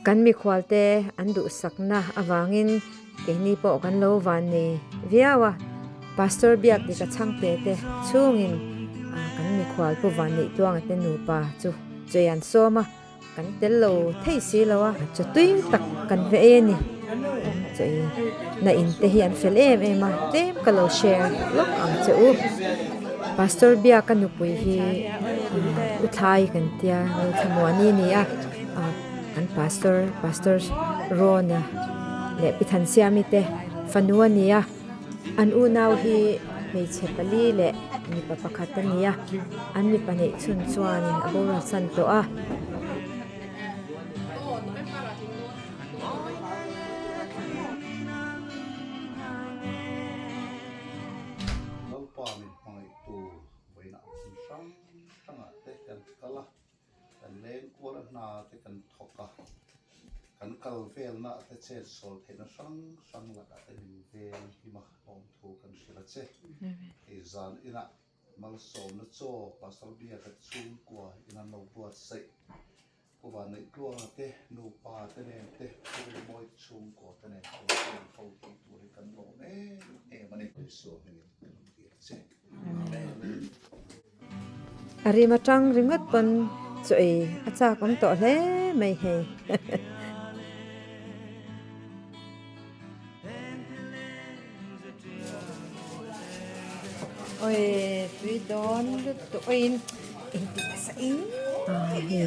Kan mikhualte an duhsakna avangin keini pawh kan lo van nei viau a. Pastor biak dik a chhangte te chhungin kan mikhual Pu Vanneihtuanga te nupa chu chei an sawm a. Kan tel lo thei si lo a, chaw tui tak kan ve ei a ni. An chaw ei na in te hi an fel em em a, tlem ka lo share lawk ang che u. Pastor Biaka nupui hi U Thlai kan tia, Lalthlamuani a ni a, kan pastor, Pastor Rawna leh Pi Thansiami te fanu a ni a. An unau hi hmeichhe pali leh mipa pakhat a ni a, an mipa neih chhun chuanin a boral san tawh a. Kan leng kual a hna te kan thawk a, kan kal velna te chet sawl theihna hrang hrang lakah te min veng him a, lawmthu kan hrilh a che. Hei zan inah malsawmna chaw Pastor Biaka chhungkua in an lo buatsaih. Pu Vanneihtuanga te, nupa te nen te, Pu Rinmawi te chhungkua te nen chaw siam ho tih tur hi kan lawm em em a ni. Isua hmingin ka lo dil a che. Amen. A rim atang ringawt pawn chaw ei a chak awm tawh hle mai hei. Oi tui dawn lutuk oi in engti nasa in hei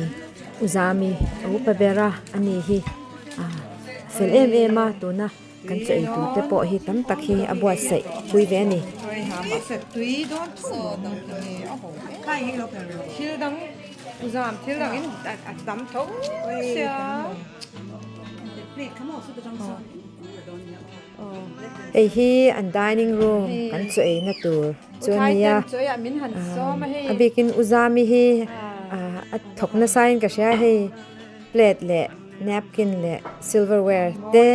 Uzami a upa ber a ani hi a fel em em a tuna. Kan chaw ei tur te pawh hi tam tak hi a buatsaih pui ve a ni. Hei hi an dining room kan chaw ei na tur chu a nia. A bikin Uzami hi a thawk nasa in ka hria hei plate leh. Napkin leh silverware te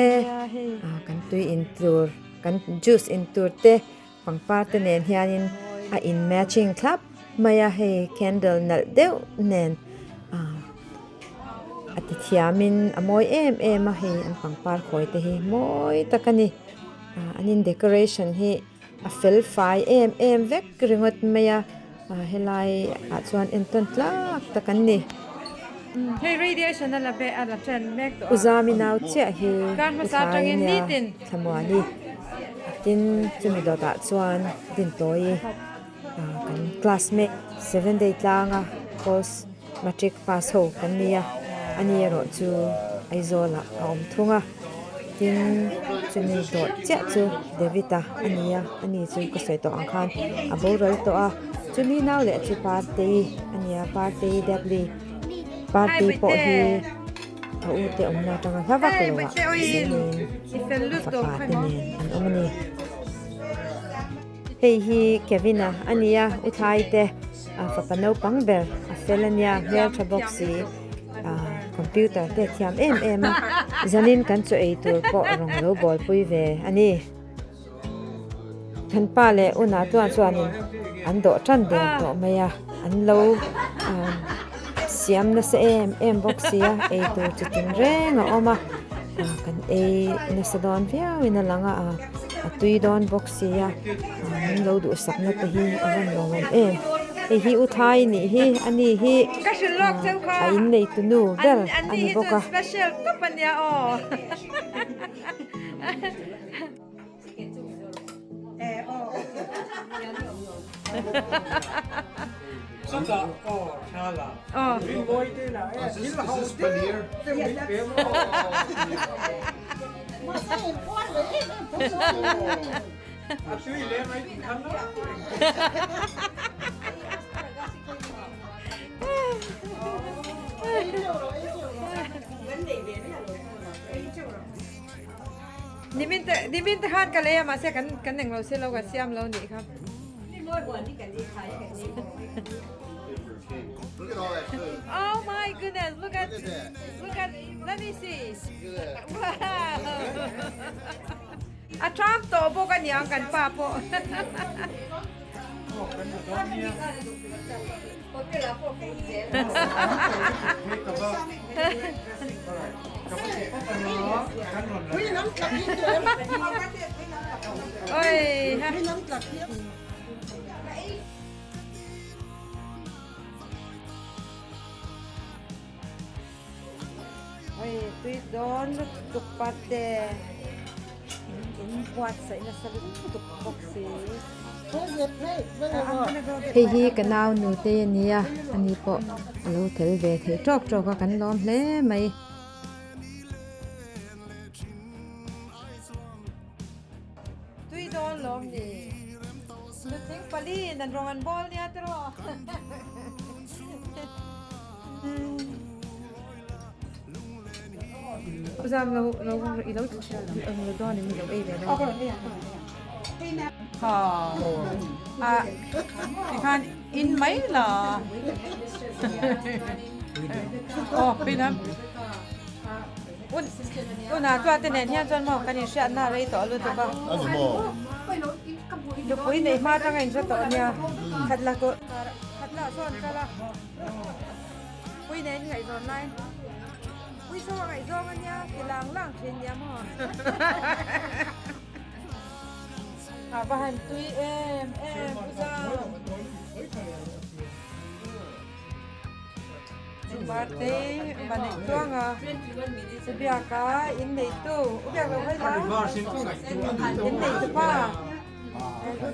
kan tui in tur kan juice in tur te pangpar te nen hianin a in matching thlap mai a hei candle nalh deuh nen a ti thiamin a mawi em em a hei an pangpar khawi te hi mawi tak a ni an in decoration hi a fel fai em em vek ringawt mai a helai ah chuan entawn tlak tak an ni. Uzami nau chiah hi u thlai a nia Thlamuani tin chumi dawtah chuan Dintawi kan classmate seven day tlanga post matric pass ho kan ni a ani erawh chu Aizawl ah a awm thung a. Tin, chumi dawt chiah chu David-a a ni a, ani chu ka sawi tawh ang khan a boral tawh a. Chumi nau leh chu Partei a ni a, Partei Debli. Partei pawh hi a u te awmna atanga hla vak lo ah zin in a fapa te nen an awm a ni. Hei hi Kevin-a a ni a, u thlai te fapa naupang ber a fel a nia, hmeltha bawk si. Computer te a thiam em em a, zanin kan chaw ei tur pawh rawn lo bawlpui ve a ni. Kan pa leh unah chuan chuanin an dawh tan der tawh mai a, an lo siam nasa em em bawk si a, ei tur chi tin reng a awm a, kan ei nasa dawn viauin a lang a, a tui dawn bawk si a, min lo duhsakna te hi a rawn lawmawm em. Hei hi U Thai nih hi a ni hi a innei tu nu ber a ni bawk a. Nimin te khan ka lei a mahse kan kan englo si lo ka siam lo nih kha. Oh my goodness, look at look at let me see. Wow. A tram tawh bawk a niang kan pa pawh. Oi ha. Oi tui dawn lutuk parte in buatsaih nasa lutuk bawk si. Hei hi ka nau nute a nia ani pawh a lo tel ve thei tawk tawk a kan lawm hle mai. Tui dawn lawm ni. Nutling paliin an rawng an bawl nia tiraw. Zam lo lo i lo ang lo dawn in lo ei ve lo. Ha. A tikhan in mai la. Oh, pinam. Un una tua te nen hian chuan maw kan inhriatna a rei tawh lutuk a. Ani maw? Nupui neih hma atanga inhre tawh ania. Khat la khat la sawn kal a. Pui nen ngaihzawn lai. Pui saw a ngaihzawng ania ti lang lang thin nia maw. A va han tui em em u zau. Birthday va neih tluang a u biaka in neitu u biak lo hawi la in neitu pa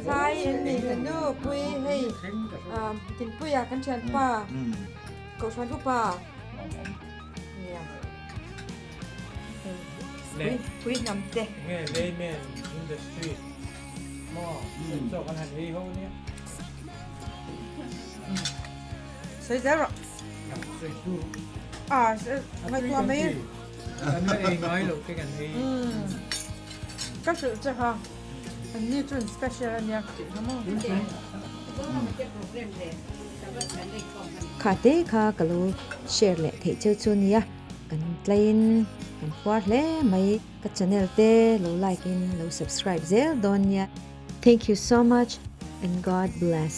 Sai in neitu nu pui hei Tinpuia kan thianpa Kohhran upa nia hei pui hnam te. Nge layman in the street maw chaw kan han ei ho nia. Sawi zel rawh. Sawi tu. Ah, ngaihtuah mai. Kan la ei ngai lo te kan ei. Ka hrilh che kha. An ni chuan special a nia ka tih kha maw. Kha te kha ka lo share leh theih cheu chu nia. Kan tlaiin kan puar hle mai. Ka channel te lo like in lo subscribe zel dawn nia. Thank you so much and God bless.